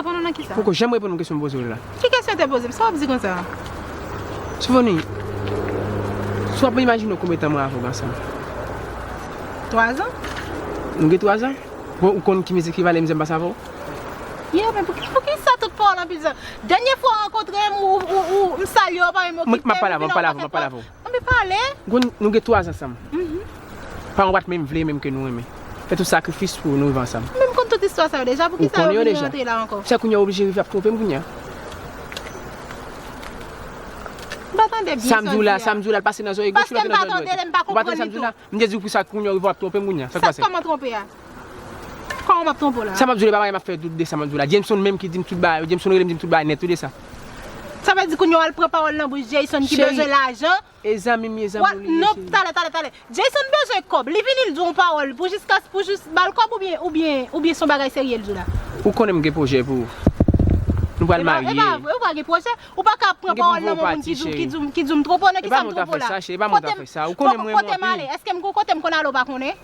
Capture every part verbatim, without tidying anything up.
Reponn ou nan kisa? Poko janm reponn yon kesyon m poze w la. Ki kesyon te poze m? Sa w ap di konsa? Sovoni, si w ap imajine w konbyen tan mwen avè w ansanm? Twa zan. Nou gen twa zan? Bon, ou konn ki mize, ki valè mizè m pase avè w? Yeah, men pou, pou ki sa tout pawòl anpil sa? Dènye fwa w rankontre m, ou, ou, ou, m salye w, pa menm okipe m. M ap pale avè w, m ap pale avè w, m ap pale avè w. Ann pale. Ou konn, nou gen twa zan ansanm. Paran w pa t menm vle menm ke nou renmen. Fè tout sakrifis pou nou rive ansanm. Men m konn tout istwa sa yo deja, poukisa yo vin rantre la ankò? Sa kounye a w oblije rive ap twonpe m kounye a. M pa tande byen sa w di a. Sa m di w la, l pase nan zòrèy goch ou l antre nan zòrèy dwèt ou? Paske m pa tande l, m pa konprann li tou. Ou pa tande sa m di w la? M te di w pou sa kounye a w rive w ap twonpe m kounye a. Sa k pase? Sa kòman twonpe a? Kòman m ap twonpe w la? Sa m ap di w la, e pa bagay m ap fè dout de sa m ap di w la. Jameson menm ki di m tout bagay, Jameson rele m di m tout bagay nèt tou de sa. Sa vle di kounye a w al pran pawòl nan bouch Jason ki bezwen lajan. E zanmi m ye, zanmi w li ye, cheri. Non, talè, talè, talè. Jason bezwen kòb. Li vini, l di w yon pawòl pou jis kas, pou jis ba l kòb oubyen, oubyen, oubyen se yon bagay serye l di w la? Ou konnen m gen pwojè pou ou. Nou pral marye. E pa, e pa vre, ou pa gen pwojè. Ou pa ka pran pawòl nan men moun ki di w, ki di w, ki di w m twonpe w, nan kisa m twonpe w la? E pa mwen k ap fè sa, cheri, e pa mwen k ap fè sa. Ou konnen mwen renmen w anpil. Kote m ale? Èske m gon kote m konn ale ou pa konnen?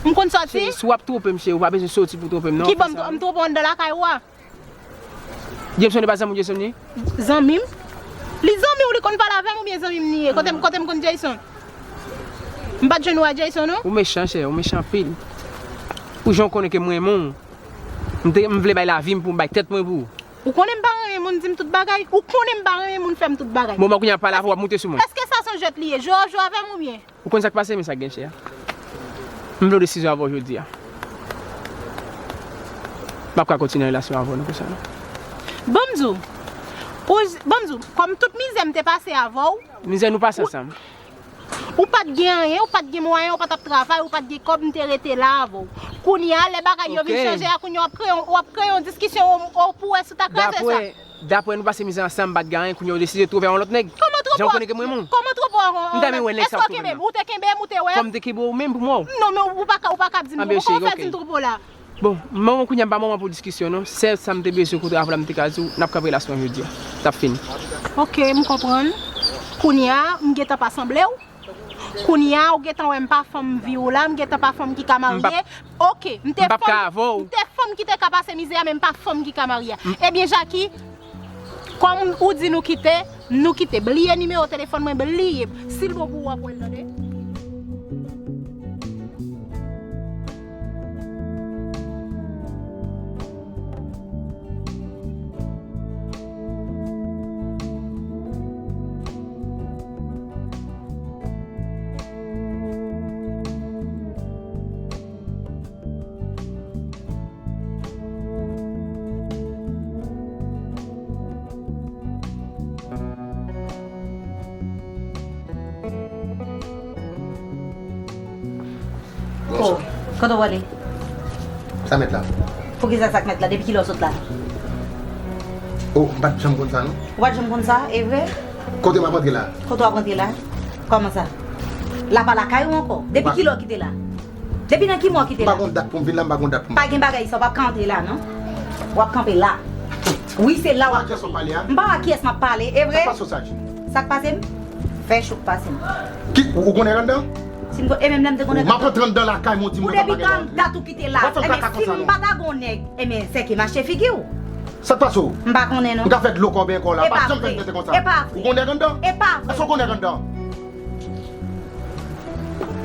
M konn sòti? Cheri, si w ap twonpe m, cheri, ou pa bezwen sòti pou twonpe m, non. Ki bò m twonpe w anndan lakay ou a? Jameson e pa zanmi w Jason ye? Zanmi m? Li zanmi w, li konn pale avè m oubyen zanmi m li ye? Kote m, kote m konn Jason? M pa t jwenn ou a Jason, non? Ou mechan, chè, ou mechan anpil. Pou jan w konnen ke m renmen w, m te, m vle bay lavi m pou m bay tèt mwen pou ou. Ou konnen m pa renmen moun di m tout bagay? Ou konnen m pa renmen moun fè m tout bagay? Bon, mwen kounye a pale avè w, w ap moute sou mwen. Èske sa se yon jwèt li ye? Jwe w ap jwe avè m oubyen? Ou konn sa k pase, men sa k gen, chè a. M vle yon desizyon avè w jodi a. M p ap ka kontinye relasyon avè w non konsa non. Ban m di w, ou, ban m di w, kòm tout mizè m te pase avè w. Mizè nou pase ansanm. Ou pa t gen anyen, ou pa t gen mwayen, ou pa t ap travay, ou pa t gen kòb, m te rete la avè w. Kounye a, lè bagay yo vin chanje a, kounye a w ap kreye, w ap kreye yon diskisyon, ou, ou pou wè si w ta kraze sa. Daprè, daprè nou pase mizè ansanm, m pa t gen anyen, kounye a w deside twonpe yon lòt nèg. Jan w konnen ke m renmen w. Kòman twonpe w? M ta renmen wè nèg sa w twonpe m. Èske w kenbe m? Ou te kenbe m, ou te wè m? Fò m te kenbe w menm pou mwen. Non, men ou pa ka, ou pa ka di m, kòman w fè di m twonpe w la? Bon, manman kounye a m pa manman pou diskisyon non. Sèl sa m te bezwen kontre avè w la m te ka di w, n ap kanpe relasyon an jodi a. T ap fini. Ok, m konprann. Kounye a, m gentan pa sanble w. Kounye a, ou gentan wè m pa fanm vi w la, m gentan pa fanm ki ka marye. Ok, m te fanm, m te fanm ki te ka pase mizè a, men m pa fanm ki ka marye a. Ebyen, Jackie, kòm ou di nou kite, nou kite. Bliye nimewo telefòn mwen, bliye. Si l bon pou ou, w ap wè l, tande. Oh, kote w prale? Sa mèt la? Poukisa sa k mèt la? Depi kilè w sot la? Oh, m pa t janm konn sa non. Ou pa t janm konn sa, e vre? Kote m ap antre la? Kote w ap antre la? Kòman sa? La pa lakay ou ankò? Depi kilè w kite la? Depi nan ki mwa w kite la? M pa gon dat pou m vin la, m pa gon dat pou m. Pa gen bagay sa, w p ap ka antre la non. W ap kanpe la. Wi, se la w ap kanpe. M pa wè kiyès m ap pale, e vre? Sa k pase w sa, Jim? Sa k pase m? Fè cho k pase m. Ki, ou, ou gon nèg anndan? Si m gon, e menm lè m te gon nèg anndan. M ap antre anndan lakay mwen, w di m konsa m pa gen dwa antre. Ou depi kan dat ou kite la. Ebyen, si m pa ta gon nèg, ebyen, sèke mache figi w. Sa k pase w? M pa konnen non. M ka fè dlo kò benyen kò w la. Pa janm fè m tete konsa. E pa vre. Ou gon nèg anndan? E pa vre. Èske w gon nèg anndan?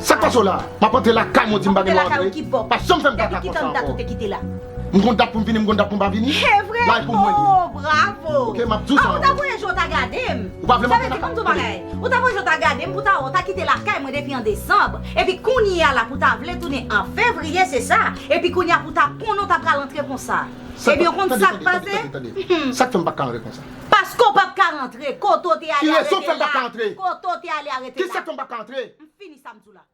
Sa k pase w la? M ap antre lakay mwen, w di m pa gen dwa antre. Pa janm fè m kaka konsa ankò. Depi ki tan dat ou te kite la? M gon dat pou m vini, m gon dat pou m pa vini. E vre? Lay pou mwen li ye. Oh, bravo! Ok, m ap di w sa ankò. Ah, ou ta voye je w ta gade m. Ou pa vle m antre lakay mwen? Sa vle di, ban m di w yon bagay. Ou ta voye je w ta gade m pou ta wè, w ta kite lakay mwen depi an desanm. Epi kounye a la pou w ta vle tounen an fevriye, se sa. Epi kounye a pou w ta konnen w ta pral antre konsa. Ebyen, ou konn sa k pase? Tande, tande, tande, tande. Sa k fè m pa ka antre konsa? Paske w p ap ka rantre. Kote w te ale a rete la. Ki rezon fè m pa ka antre? Kote w te ale a rete la. Ki sa k fè m pa ka antre? M fini sa m di w la.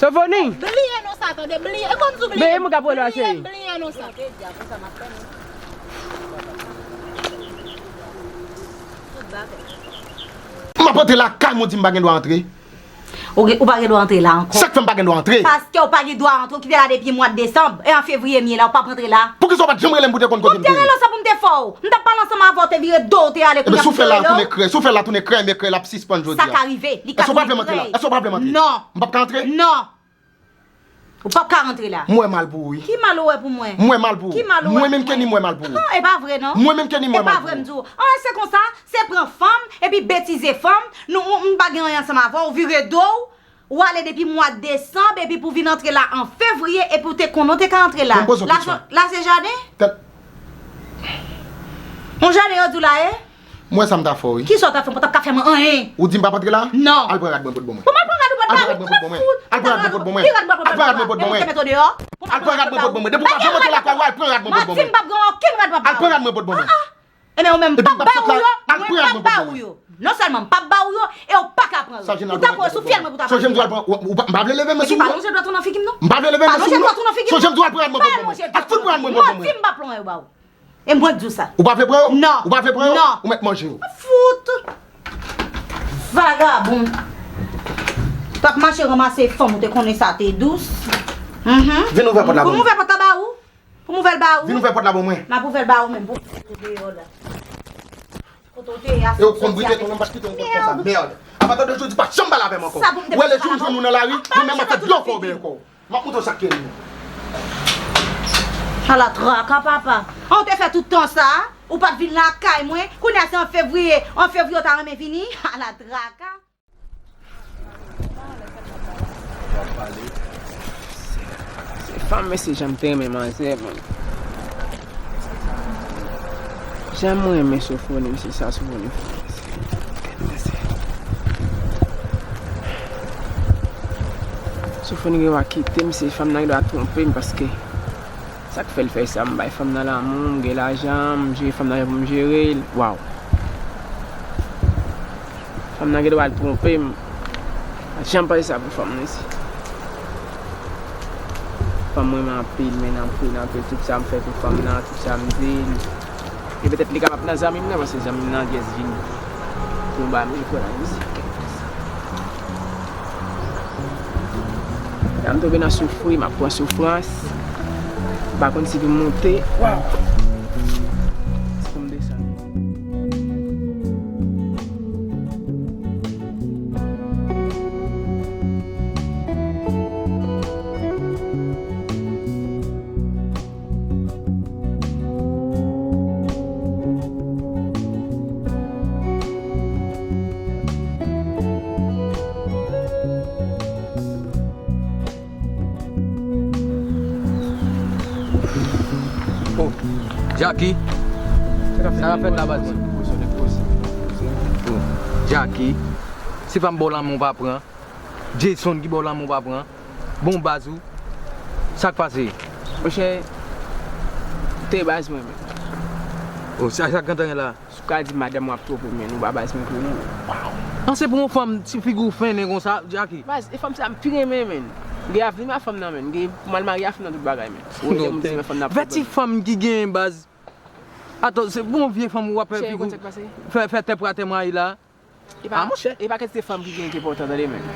Sovoni! Bliye non sa, tande, bliye. E konn di w bliye. Bliye, mwen ka pwele a cheri. Bliye non sa. M ap antre lakay mwen, w di m pa gen dwa antre. Ou gen, ou pa gen dwa antre la ankò. Sa k fè m pa gen dwa antre? Paske w pa gen dwa antre, w kite la depi mwa desanm, e an fevriye m ye la, ou p ap antre la. Poukisa w pa t janm rele m pou te konn kote m te ye? Ou te rele w sa pou m te fè w. M t ap pale ansanm avè w, te vire do w te ale, kounye a pou w te rele w. Ebyen, si w fè l la, tounen krèy. Si w fè l la, tounen krèy, men krèy la ap sispann jodi a. Sa ka rive, li ka tounen krèy. Èske w pa vle m antre la? Èske w pa vle m antre? Non. M p ap ka antre? Non. Ou p ap ka rantre la. M wè mal pou ou, wi. Ki mal ou wè pou mwen? M wè mal pou ou. Ki mal ou wè pou mwen? Mwen menm Kenny, m wè mal pou ou. Ah, e pa vre, non. Mwen menm Kenny, m wè mal pou ou. E pa vre, m di w. Ah, se konsa, se pran fanm, epi betize fanm. Nou, ou, m pa gen anyen ansanm avè w, ou vire do w, ou ale depi mwa desanm, epi pou vin antre la an fevriye, epi w te konnen w te ka antre la. Mwen poze w kesyon. La se jaden? Tèt. On jaden yo di w la ye? M wè sa m ta fè w, wi. Kisa w ta fè m? Ou t ap ka fè mwen anyen. Ou di m p ap antre la? Non. Al pran rad mwen pot ban mwen. Bon, m al pran rad ou pot ba ou. Al pran rad mwen pot ban mwen. Ki rad m ap pot ba ou? Al pran rad mwen pot ban mwen. Al pran rad mwen pot ban mwen. Depi w pa janm antre lakay ou, al pran rad mwen pot ban mwen. Manti, m p ap gen okenn rad m ap ba ou. Al pran rad mwen pot ban mwen. Ah, ah. Ebyen, ou menm, m p ap ba ou yo. Mwen, m p ap ba ou yo. Non sèlman m p ap ba ou yo, e ou pa ka pran yo. Ou ta pran yo sou fyèl mwen pou ta pran yo. Sonje m di w al pran, ou, ou pa, m pa vle leve men sou ou. Epi pa lonje dwèt ou nan figi m, non. M pa vle leve men sou ou, non. Sonje m di w al pran rad mwen pot ban mwen. Al fout pran rad mwen pot ban mwen. Manti, m p ap pran yo ba ou. E mwen di w sa. Ou pa vle pran yo? Non. Ou pa vle pran yo? Non. Ou mèt manje yo. Fout! Vagabon! T ap mache ranmase fanm, ou te konnen sa te dous. Mhm. Vin ouvè pòt la pou mwen. Pou m ouvè pòt la ba ou? Pou m ouvè l ba ou? Vin ouvè pòt la pou mwen. M ap ouvè l ba ou menm pou ou deyò la. Kote w te ye a. E ou konn brite tou, menm pa kite yon pòt konsa. Mèd. Apati de jodi, pa janm pale avè m ankò. Ou wè lè jou m jwenn ou nan lari, mwen menm m ap fè dlo fè w benyen kò w. M ap montre w sa k ye nou. Ala traka, papa. An, ou te fè tout tan sa a, ou pa t vin lakay mwen. Kounye a se an fevriye, an fevriye ou ta renmen vini. Ala traka. Se fanm, mesye, jan m te renmen manzè, man. Jan mwen renmen Sofoni, mesye, sa Sofoni fè, mesye. Tèt mesye. Sofoni gen dwa kite m, se fanm nan gen dwa twonpe m, paske sa k fè l fè sa, m bay fanm nan lanmou, m gen lajan, m jere fanm nan jan pou m jere l. Waw. Fanm nan gen dwa al twonpe m. Pa janm panse sa pou fanm nan isi. Fanm mwen renmen anpil, men anpil, anpil. Tout sa m fè pou fanm nan, tout sa m di l. E petèt li kapab nan zanmi m nan, paske zanmi m nan just vin tonbe a mil fwa nan mizik. La m tonbe nan soufri, m ap pran soufrans. M pa konn si pou m monte. Waw! Si pou m desann. Oh, Jacky. Sa k ap fèt la, baz mwen? Oh, Jacky. Se pa m ba w lanmen w pa pran. Jason ki ba w lanmen w pa pran. Bon baz ou. Sa k pase? Monchè, te baz mwen menm. Oh, sa, sa k gentan gen la? Si w ka di madanm w ap twonpe m, men nou pa baz mwen tou non. An, se pou yon fanm ti figi w fennen konsa, Jacky? Baz, e fanm sa m pi renmen, men. M gen avni a fanm nan, men. M gen pou m al marye a fanm nan tout bagay, men. Ou wè moun di men fanm nan ap twonpe m. Vèti fanm ki genyen, baz. Ato, se pou yon vye fanm w ap fè figi w, fè, fè tèt pou atè mwayi la. E pa, ah, monchè, e pa kantite fanm ki gen ki enpòtan, tande, men.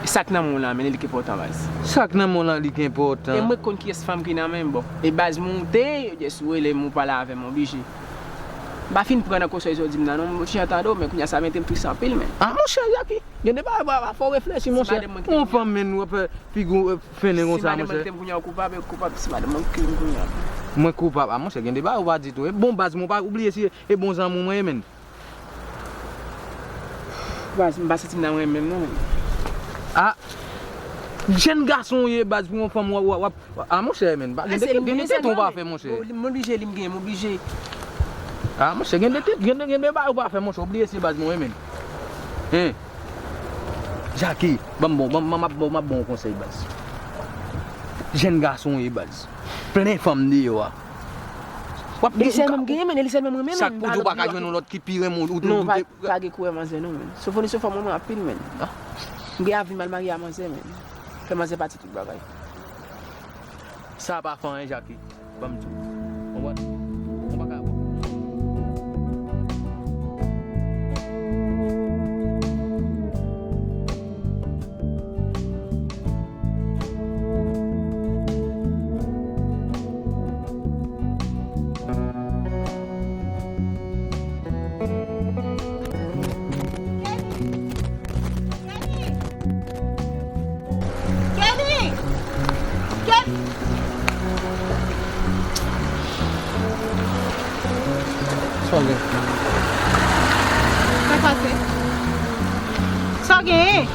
E sa k nan men w lan, men, li ki enpòtan, baz. Sa k nan men w lan, li ki enpòtan. E mwen k konn kiyès fanm ki nan men m, bon. E baz, mwen ou te ye, ou just rele m, ou pale avè m, oblije. M pa fin pran nan konsèy sa w di m nan, non, m ti jan tande w, men kounye a sa mete m tris anpil, men. Ah, monchè, Jacky, gen de bagay, pa, pa, fò w reflechi, monchè. Yon fanm, men, w ap fè figi w, euh, fennen konsa, monchè. Si madanm mwen kite m kounye a, ou koupab, ou koupab, si madanm mwen kite m kounye a. Mwen koupab, ah, monchè, gen de bagay ou pa di tou. E bon, baz, mwen pa oubliye si e bon zanmi w mwen ye, men. Baz, m pa santi m nan mwen menm non, men. Ah, jèn gason w ye, baz, pou yon fanm w ap, w ap, ah, monchè, men, gen de, gen de tenten w pa fè, monchè. M oblije li, m gen, m oblije. Ah, monchè, gen de tenten, gen de, gen de bagay w pa fè, monchè, obliye se baz mwen, men. Hein? Jacky, ban m bon, ban m, m ap, m ap bon yon konsèy, baz. Jèn gason w ye, baz. Plen fanm deyò a. W ap, e li sèlman m genyen, men, e li sèlman mwen renmen, men. Sa k pou di w pa ka jwenn yon lòt ki pi renmen w, ou, ou, non, ou pa, pa gen kourè manzè, non, men. Sofoni se fanm mwen, mwen anpil, men. Ah. M gen avni m al marye a manzè, men. Fè manzè pati tout bagay. Sa pa fè anyen, Jacky. Ban m di w. Ou pa, ou pa ka. Kenny! Kenny! Sa w gen? Sa k pase? Sa w genyen?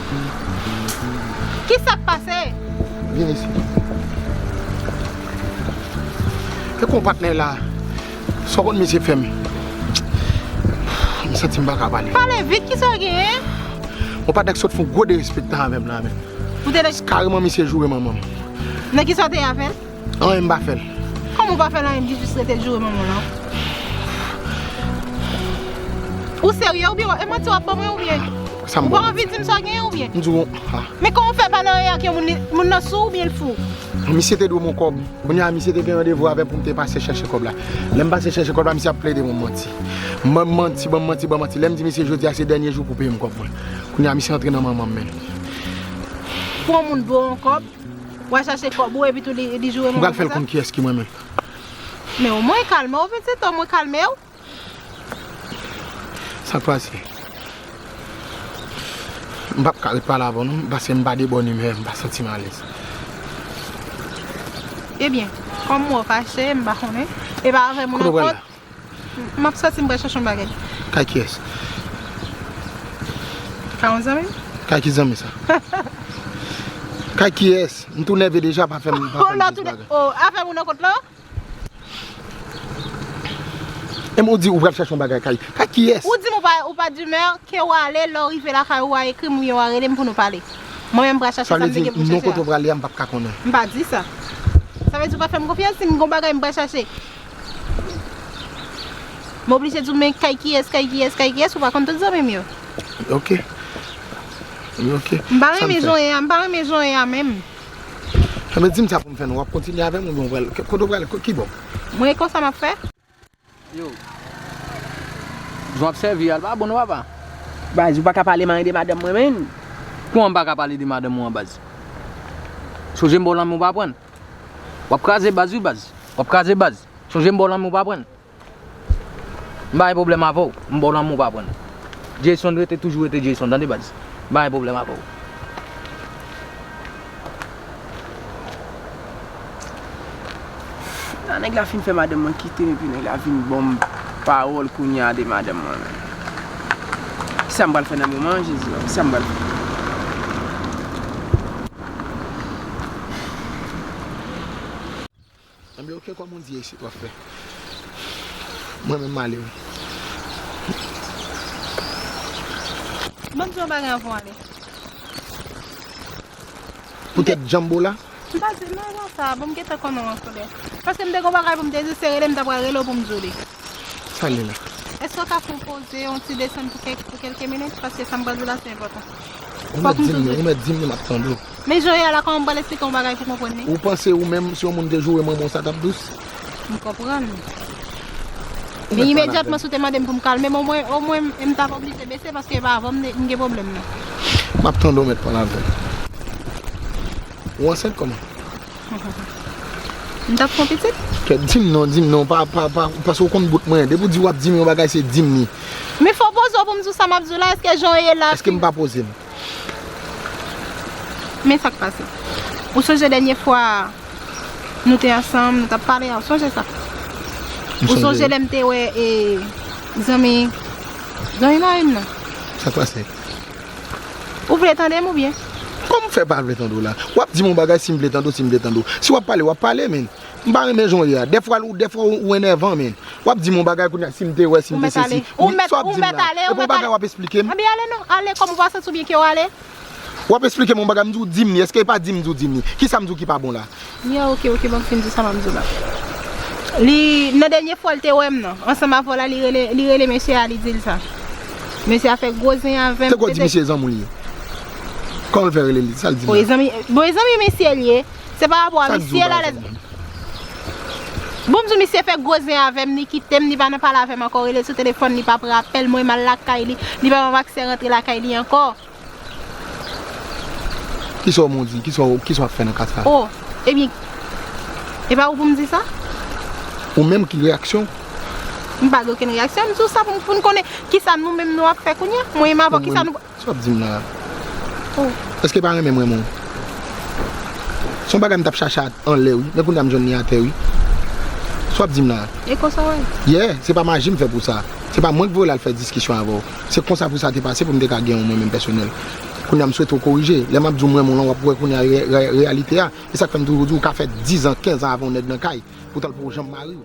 Ki sa k pase? Vin isi. E kon patnè la. Sa w konn misye fè m? M santi m pa ka pale. Pale vit, ki sa w genyen? Yon patnè k sot fè yon gwo derespektan avè m la menm. Ou te de- Kareman misye joure manman m. Nan ki sa w te ye avè l? Anyen m pa fè l. Kòman w pa fè l anyen, li jis rete joure manman w lan? Ou serye oubyen e manti w ap ban mwen oubyen? Sa m Ou pa anvi di m sa w genyen oubyen? M di w, ah. Men kòman w fè pale anyen ak yon moun, li- moun nan sou oubyen l fou? Misye te dwe m yon kòb. Kounye a misye te gen randevou avè m pou m te pase chèche kòb la. Lè m pase chèche kòb la, misye ap plede ban m manti. Ban m manti, ban m manti, ban m manti. Lè m di misye jodi a se dènye jou pou peye m kòb mwen. Kounye a misye antre nan manman m menm. Pou yon moun ba w yon kòb, w al chache kòb ou epi tou li, li joure manman w konsa? M pral fè l konn kiyès ki mwen menm. Men omwen kalme w, pitit, omwen kalme w. Sa k pase? M p ap ka ret pale avè w non, paske m pa de bòn imè, m pa santi m alèz. Ebyen, kòm mwen fache, m pa konnen. E pa avè moun Kote w pral ankò. La? M ap sòti, m pral chache yon bagay. Kay kiyès? Kay yon zanmi m. Kay ki zanmi sa? Kay kiyès? M tou nève deja, pa fè m, pa fè m di bagay. Oh, afè moun nan kont la? E m ou di ou pral chache yon bagay kay, kay kiyès? Ou di m ou pa, ou pa d'humeur, ke w ale, lè w rive lakay ou, w a ekri m oubyen w a rele m pou nou pale. Mwen menm m pral chache sa m te gen pou m chache a. Sa vle di non kote w prale a, m p ap ka konnen. M pa di sa. Sa vle di ou pa fè m konfyans, si m gon bagay m pral chache. M oblije di w men kay kiyès, kay kiyès, kay kiyès, ou pa konn tout zanmi m yo. Ok. Ok. M pa renmen jan w ye a, m pa renmen jan w ye a menm. Enben, di m sa pou m fè non. W ap kontinye avè m oubyen w pral, kote w prale, ki bò? Mwen, e konsa m ap fè. Yo. Jan w ap sèvi a, l pa bon non, papa. Baz, ou pa ka pale m anyen de madanm mwen, menn. Kòman m pa ka pale de madanm ou an, baz? Sonje m ba w lanmen ou pa pran l. W ap kraze baz, wi, baz. W ap kraze baz. Sonje m ba w lanmen ou pa pran l. M pa gen pwoblèm avè w. M ba w lanmen ou pa pran l. Jason rete, toujou rete Jason, tande baz. M pa gen pwoblèm avè w. La, nèg la fin fè madanm mwen kite m, epi nèg la vin ban m pawòl kounye a de madanm mwen menm. Kisa m pral fè nan moman an, Jezi? Kisa m pral fè? Enben, ok, kòm ou di isit w ap fè. Mwen menm m ale wi. Ban m di yon bagay anvan w ale. Poutèt Djanmbo la? M pa di, non, non, sa, bon, m gentan konnen w an kolè. Paske m te gon bagay pou m te di, se rele m ta pral rele w pou m di w li. Sa l ye la? Èske w ka fè yon poze, yon ti desann pou kèk, pou kèlke minit? Paske sa m pral di w la, se enpòtan. Ou mèt di m non, ou mèt di m non, m ap tande w. Men jan w ye a la, kòman m pral esplike yon bagay pou w konprann li? Ou panse ou menm, si yon moun te joure manman w, sa t ap dous? M konprann. Men imedyatman, si w te mande m pou m kalme m, omwen, omwen, m t ap oblije bese, paske e pa avè w m te, m gen pwoblèm nan. M ap tande w mèt pale avè m. Ou ansent kòman? M t ap fè yon pitit? Kèt, di m non, di m non, pa, pa, pa, paske w konn bout mwen. Depi w di w ap di m yon bagay, se di m li. Men fò w poze w pou m di w sa m ap di w la, èske jan w ye la? Èske m pa poze m? Men sa k pase. Ou sonje dènye fwa nou te ansanm, nou t ap pale a, ou sonje sa? M sonje. Ou sonje lè m te wè, e, zanmi, zanmi mari m nan? Sa k pase? Ou vle tande m oubyen? Kòman m fè pa vle tande w la? W ap di m yon bagay si m vle tande w, si m vle tande w. Si w ap pale, w ap pale, men. M pa renmen jan w ye a. Dèfwa, ou, dèfwa ou, ou enèvan, men. W ap di m yon bagay kounye a, si m te wè, si m te sesi. Ou mèt ale. Ou mèt, ou mèt ale, ou mèt ale. Epi yon bagay w ap esplike m. Anben ale non, ale kòm ou pa santi w byen ke w ale. W ap esplike m yon bagay, m di w di m li. Èske e pa di m di w di m li? Kisa m di w ki pa bon la? Ya, ok, ok, ban m fin di sa m ap di w la. Li, nan dènye fwa l te wè m nan, ansanm avè w la, li rele, li rele mesye a, li di l sa. Mesye a fè gwo zen avè m. Te kwè di misye zanmi w li ye. Kòman l fè rele li? Sa l di l la? Bon, e zanmi, bon, e zanmi mesye l ye. Se pa rapò a misye la, lè. Bon, m di w misye fè gwo zen avè m, li kite m, li pa nan pale avè m ankò, rele sou telefòn, li pa pran apèl mwen, m al lakay li, li pa ban m aksè rantre lakay li ankò. Kisa w di? Kisa w, kisa w ap fè nan ka sa? Oh, ebyen, e pa ou pou m di sa? Ou menm ki reyaksyon w? M pa gen okenn reyaksyon, m di w sa pou, pou n konnen kisa nou menm nou ap fè kounye a. Mwen menm avè w, kisa nou. Sa w ap di m la? Oh. Èske pa renmen m renmen w? Se yon bagay m t ap chache anlè wi, men kounye a m jwenn li atè wi. Se W ap di m la. E konsa w ye? Yeah, se pa maji m fè pou sa. Se pa mwen ki voye l al fè diskisyon avè w. Se konsa pou sa te pase pou m te ka gen yon mwen menm pèsonèl. Kounye a m swete w korije. Lè m ap di w m renmen w lan, w ap wè kounye a re- re- reyalite a. E sa k fè m toujou di w ka fè diz an, kenz an avè yon nèg nan kay. Poutan l poko janm mari w.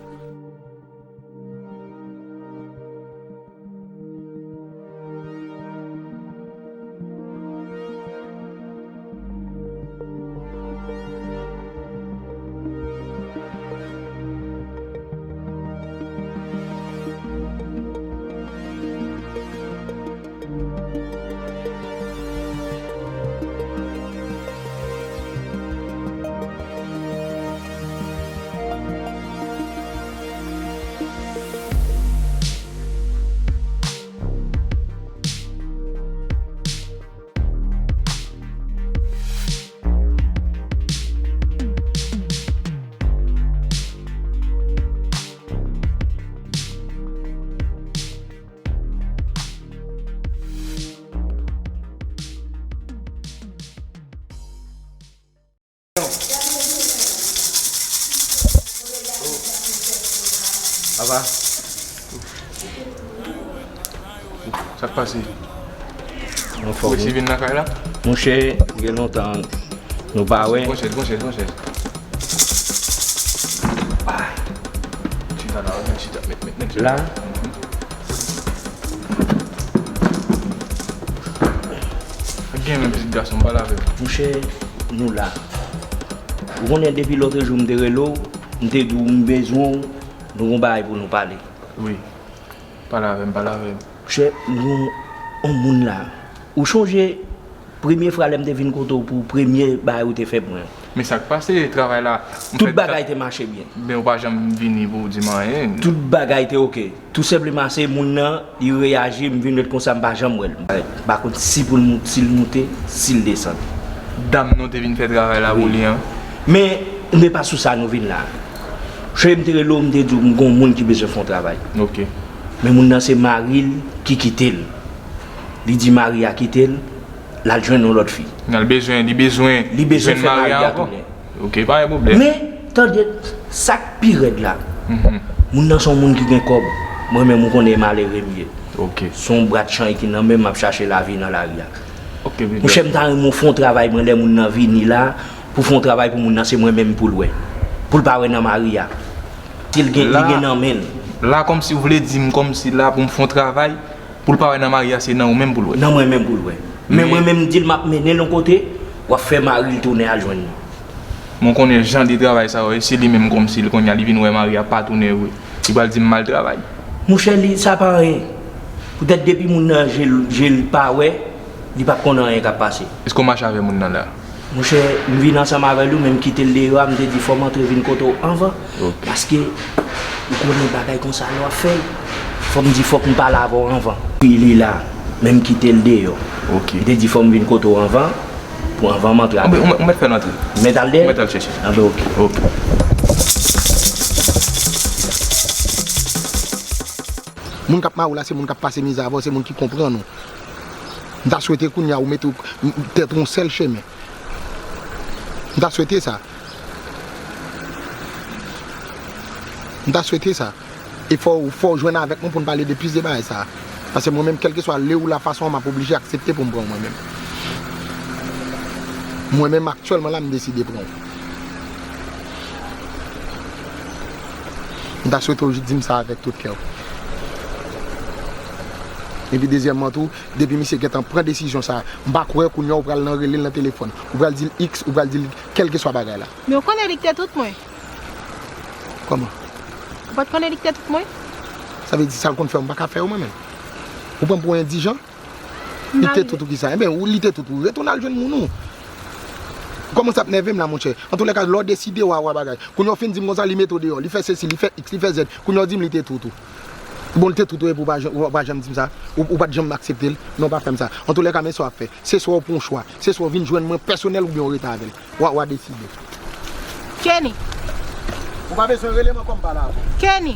Papa. Sa k pase? Anfòm. Ou resi vin lakay la? Monchè, gen lontan nou pa wè. Pran chèz, pran chèz, pran chèz. Chita la, chita, met, met, met. La? Ak gen menm pitit gason, m pale avè l. Monchè, nou la. Ou konnen depi lòtrejou m te rele w, m te di w m bezwen w, nou gon bagay pou nou pale. Wi. Pale avè m, pale avè m. Monchè, m gon yon moun la. Ou chonje premye fwa lè m te vin kote w pou premye bagay ou te fè mwen? Men sa k pase, travay la, m fè. Tout bagay te mache byen. Men ou pa janm vini pou w di m anyen. Tout bagay te oke. Tou senpleman se moun nan, li reyaji, m vin ret konsa, m pa janm wè l. M pa konn si pou l moute, si l moute, si l desann. Dam nou te vin fè travay la pou li an. Men, se pa sou sa nou vin la. Cheri, m te rele w, m te di w m gon moun ki bezwen fè yon travay. Ok. Men moun nan se mari l ki kite l. Li di mari a kite l, l al jwenn yon lòt fi. Nan l bezwen, li bezwen, li bezwen jwenn fè mari a ankò. Ok, pa gen pwoblèm. Men, tande, sa k pi rèd la, moun nan se yon moun ki gen kòb. Mwen menm, ou konnen e malere m ye. Ok. Se yon brat chay ki nan men m, m ap chache lavi nan lari a. Ok, big up. Monchè, m ta renmen w fè yon travay, mwen, lè moun nan vini la, pou fè yon travay pou moun nan, se mwen menm pou l wè. Pou l pa wè nan mari a. Si l gen, li gen nan men l. La, kòmsi w vle di m kòmsi la pou m fè yon travay, pou l pa wè nan mari a, se nan ou menm pou l wè. Nan mwen menm pou l wè. Men mwen menm, m di l m ap mennen l yon kote, w ap fè mari l tounen al jwenn li. Mwen konnen jan de travay sa yo ye, se li menm kòmsi l kounye a, li vin wè mari a pa tounen vre. Li pral di m m al travay. Monchè, li, sa pa anyen. Poutèt depi moun nan je l, je l pa wè, li p ap konn anyen k ap pase. Èske w mache avè moun nan la? Monchè, m vin ansanm avè l wi, men m kite l deyò a, m te di fò m antre vin kote w anvan. Ok. Paske, ou konnen bagay konsa lè w ap fè l, fò m di fòk m pale avè w anvan. Wi, li la, men m kite l deyò. Ok. M te di fò m vin kote w anvan, pou anvan m antre avè l. Ou mèt, ou mèt fè l antre. M mèt al dèyè? Ou mèt al chèche. Anben, ok. Ok. Moun k ap mare w la, se moun k ap pase mizè avè w, se moun ki konprann ou. M ta swete kounye a ou mete w, m, tèt ou yon sèl chemen. M ta swete sa. M ta swete sa. E fò, fò w jwenn avèk mwen pou n pale de plis de bagay sa. Paske mwen menm, kèlkeswa lè ou la fason an, m ap oblije aksepte pou m pran w mwen menm. Mwen menm, aktyèlman la, m deside pran w. M ta swete w di m sa avèk tout kè w. Epi dezyèmman tou, depi misye gentan pran desizyon sa, m pa kwè kounye a ou pral nan rele l nan telefòn. Ou pral di l X, ou pral di l kèlkeswa bagay la. Men w konnen li k te tout mwen. Kòman? Ou pa t konnen li k te tout mwen? Sa vle di sa l konn fè yo, m pa ka fè yo mwen menm. Ou pran m pou yon endijan? Li te tout ou kisa? Enben, ou li te tout ou, retounen al jwenn moun ou. Kòmanse ap nève m la, monchè. Antoulèka, lè w deside, w a, w a bagay. Kounye a w fin di m konsa, li mete w deyò, li fè sesi, li fè X, li fè Z. Kounye a w di m li te tout ou. Bon, li te tout ou epi w pa janm, w pa janm di m sa. Ou, ou pa t janm aksepte l. Non, pa fè m sa. Antoulèka, men sa w ap fè. Se swa w pran yon chwa. Se swa w vin jwenn mwen pèsonèl oubyen w rete avè l. W a, w a deside. Kenny. Ou pa bezwen rele m ankò, m pale avè w. Kenny.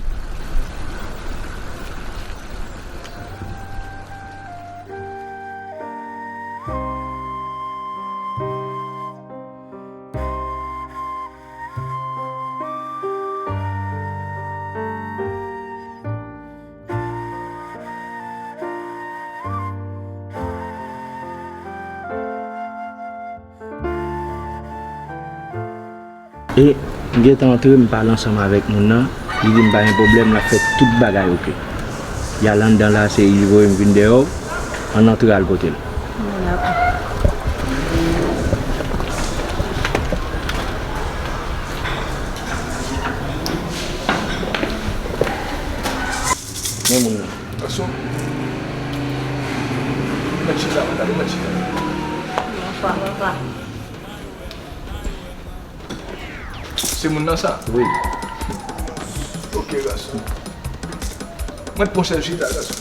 E m gentan antre, m pale ansanm avèk moun nan, li di m pa gen pwoblèm, l ap fè tout bagay oke. Y al anndan la, se li voye m vin deyò, ann antre al kote l. Men moun nan. Gason. Mèt chita, mwen gade mèt chita. Bonswa, papa. Se moun nan sa? Wi. Ok, gason. Mwen pran sèl chita, gason.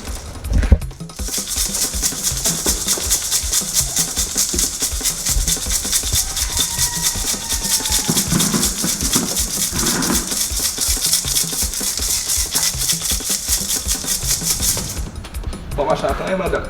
Bon, machin ak anyen, madanm.